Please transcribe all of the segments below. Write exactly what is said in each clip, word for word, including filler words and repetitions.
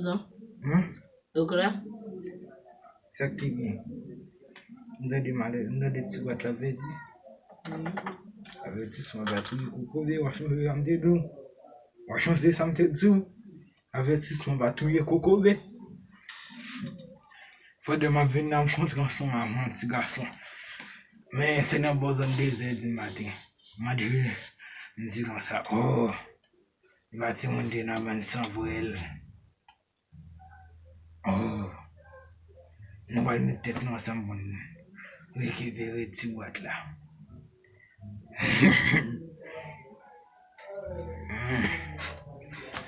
Non. Hmm? Ou klè? Sa k te gen? M tande malè, m tande ti bwat la ap di. Hmm. Avètisman pa touye kokobe, w a sonje sa m te di w? W a sonje sa m te di w? Avètisman pa touye kokobe. Pandan m ap vin la, m kontre ansanm ak yon ti gason. Men se nan bò zòn de zè di maten. M antre, m di konsa, oh, li pa timoun te nan bann sanpwèl. Oh, nou pral met tèt nou ansanm pou n rekipere ti bwat la.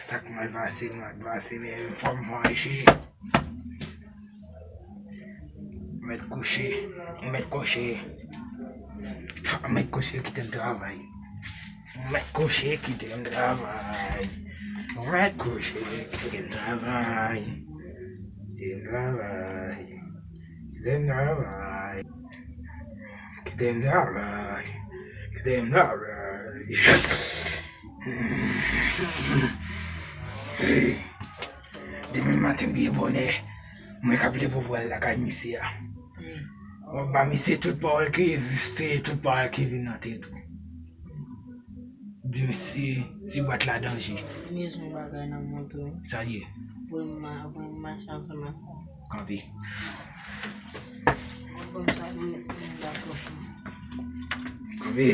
Sa k mal pase, mal pase, men fò m panche. Mèt kouche, mèt kouche. Mèt kouche kite m travay. Mèt kouche kite m travay. Mèt kouche kite m travay. Kite m travay. Kite m travay. Kite m travay. Kite m travay. Demen maten byen bonè, mwen k ap leve pou al lakay misye a. W ap ba misye tout pawòl ki egziste, tout pawòl ki vin nan tèt ou. Di misye, ti bwat la danje. Mezon bagay nan mont ou. Sa l ye? Voye m ma-, voye m mache ansanm ak sa. Kanpe. Bon, sa, m, m dakò. Kanpe.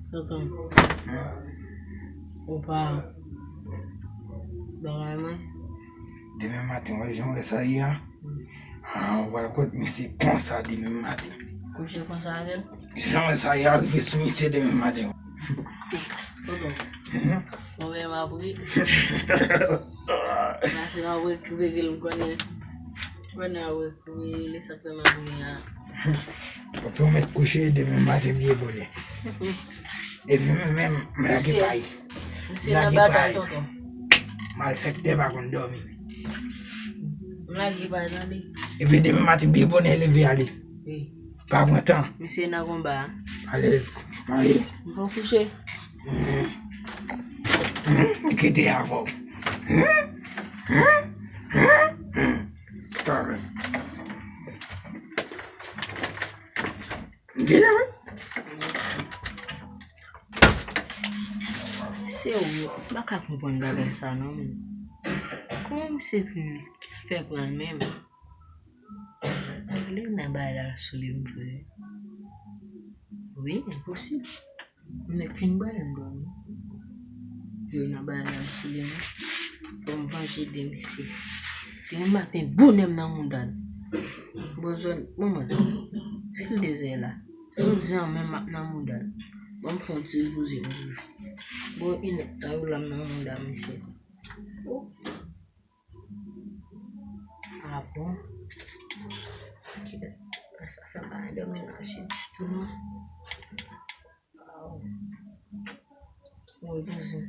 Tonton. Ou pa bagay mwen? Demen maten, wè jan wè sa ye a? Ah, ou pral kot misye konsa demen maten. Kouche konsa avè l? Jan wè sa ye a rive sou misye demen maten. Tonton. Mhm. Mwen menm apre. Pase m ap rekipere l, m konnen. M konnen m ap rekipere l, e sa k fè m ap ri a. Tonton mèt kouche demen maten byen bonè. Epi mwen menm, m lage pay. Misye nan bagay, tonton. Malfektè pa konn dòmi. M lage pay nan li. Epi demen maten byen bonè leve ale. Wi. Pa pran tan. Misye nan konba a. Alèz. Mare. M fò kouche. Mhm. Mhm. Kite avè w. Mhm. Mhm. Mhm. Kanmenm. Genyen, wi. Se ou, m pa ka konprann bagay sa non, men. Kòman misye vin fè pran l menm? Li nan bagay la sou li m vre. Wi, enposib. M nèk fin bwè, m dòmi. Yo nan bagay la sou li menm. Fò m vanje de misye. Demen maten bonè m nan mouda l. Bon zòn, manman, si l dezè la. Jodi a menm m ap nan mouda l. Ban m pran ti ripoze m toujou. Bon, inèk ta yo la m nan mouda misye. Oh. Ah bon? Sa fè m pa dòmi nan che ditou non. Wow. Mwen bezwen.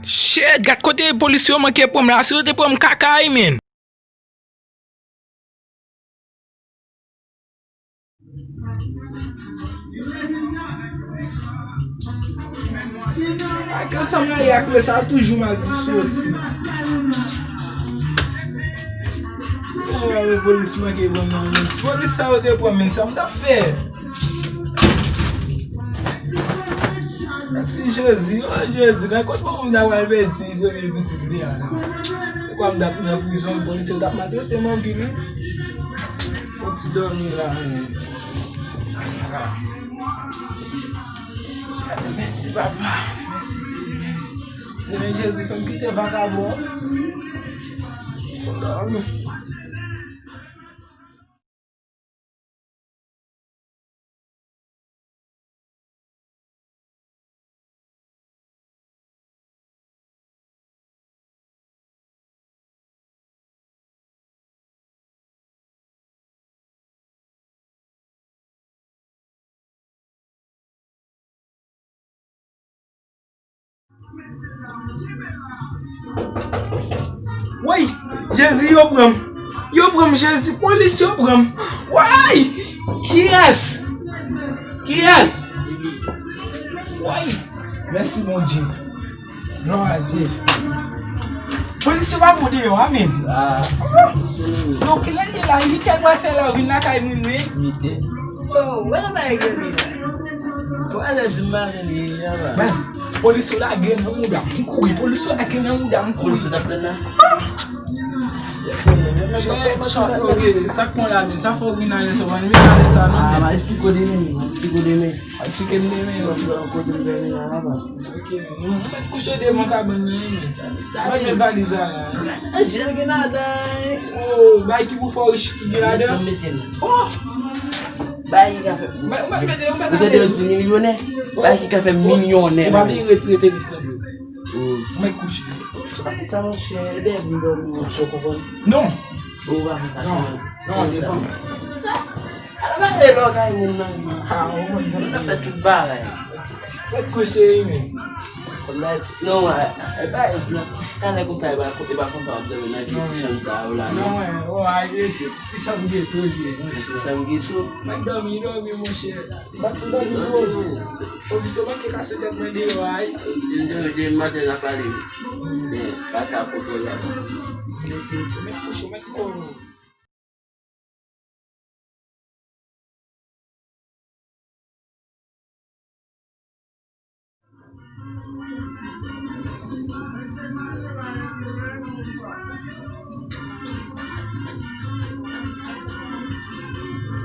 Shit, gad kote polis yo manke pran m la, si yo te pran m kaka wi, men. Ak ansanm la, ak lè sa toujou mal pou soti. Ay, polis manke pran nan men. Si polis sa yo te pran men, sa m t ap fè. Mèsi Jezi, o Jezi, men kot mwen m ta pral pèdi premye pitit li a la. Poukwa m t ap nan prizon, polis yo t ap maltrete m anpil wi. Fò ti dòmi la, men. Mèsi papa, mèsi Senyè. Senyè Jezi, fè m kite vakabon. Fò m dòmi. Woy! Jezi, yo pran m! Yo pran m, Jezi! Polis, yo pran m! Woy! Kiyès? Kiyès? Woy! Mèsi, Bondye! Glwa a Dye! Polis yo pa bon deyò a, men. Ah. Donk, kilè l ye la? Uit è pral fè la, ou vin lakay moun, wi. Uit è. Oh, wè nan bagay gen wi la. Twa lè di m maten li ye la. Baz, polis yo lage nan mouda m, m kouri. Polis yo lage nan mouda m, m kouri. Polis yo t ap tann la. Sa k pran la, men? Sa fò w vin ale sa, w pa vin ale sa, non, men. Ah, ma esplike w demen, ma esplike w demen. Esplike m demen. Kote m vini la, la, la. Ok, nou mèt kouche devan kabann nan, wi. Mwen gen valiz la, la. Jèl gen ladan, wi. Oh, bay ki pou fè w rich ki gen ladan. Oh! Bay ki ka fè. Ou tande yo di milyonè? Bay ki ka fè milyonè. Ou pa bliye retire tenis nan dlo. Ou mèt kouche. Sa monchè, ede m dòmi monchè, ou konprann? Non. Ou pa fè sa. Non, non, devan. Ala e lògay moun nan. Ah, ou konn sa. Ou ka fè tout bagay. Mèt kouche, wi, men. Non, e pa, talè konsa, e pa, e pa konsa w ap dòmi nan vye ti chanm sa yo la, non. Non, wè, wè, ti chanm geto li ye, monchè. Ti chanm geto. Mèt dòmi, dòmi, monchè. Bat pou dòmi, dòmi. Polis yo manke kase tèt mwen deyò a, wi. Demen, demen maten n a pale. Men, pa sa foto la. Mèt kouche, mèt kouche.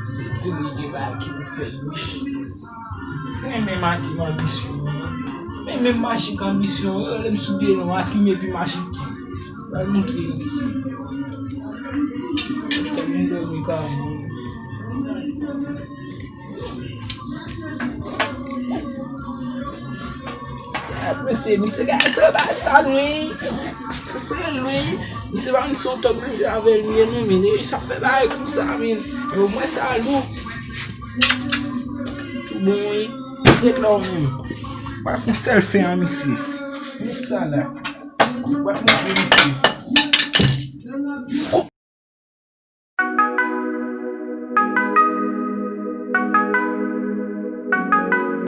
Se di m li gen bagay ki pou fè l wi. Mwen menm ak anbisyon. Mwen menm mache ak anbisyon. Yo rele m sou byen non, ak epi mache. Ba nou ki isi. Sa vin dòmi ka mwen. Mesye, misye gade se ba sa lwi. Se se lwi. Misye pa misye yon tòg menm jan avè l ye non, men. Sa fè bagay konsa, men. Yo mwen sa lou. Tou bon, wi. Ret la w menm. Pa fon sèl fè an misye. Met sa la. Wap montre misye.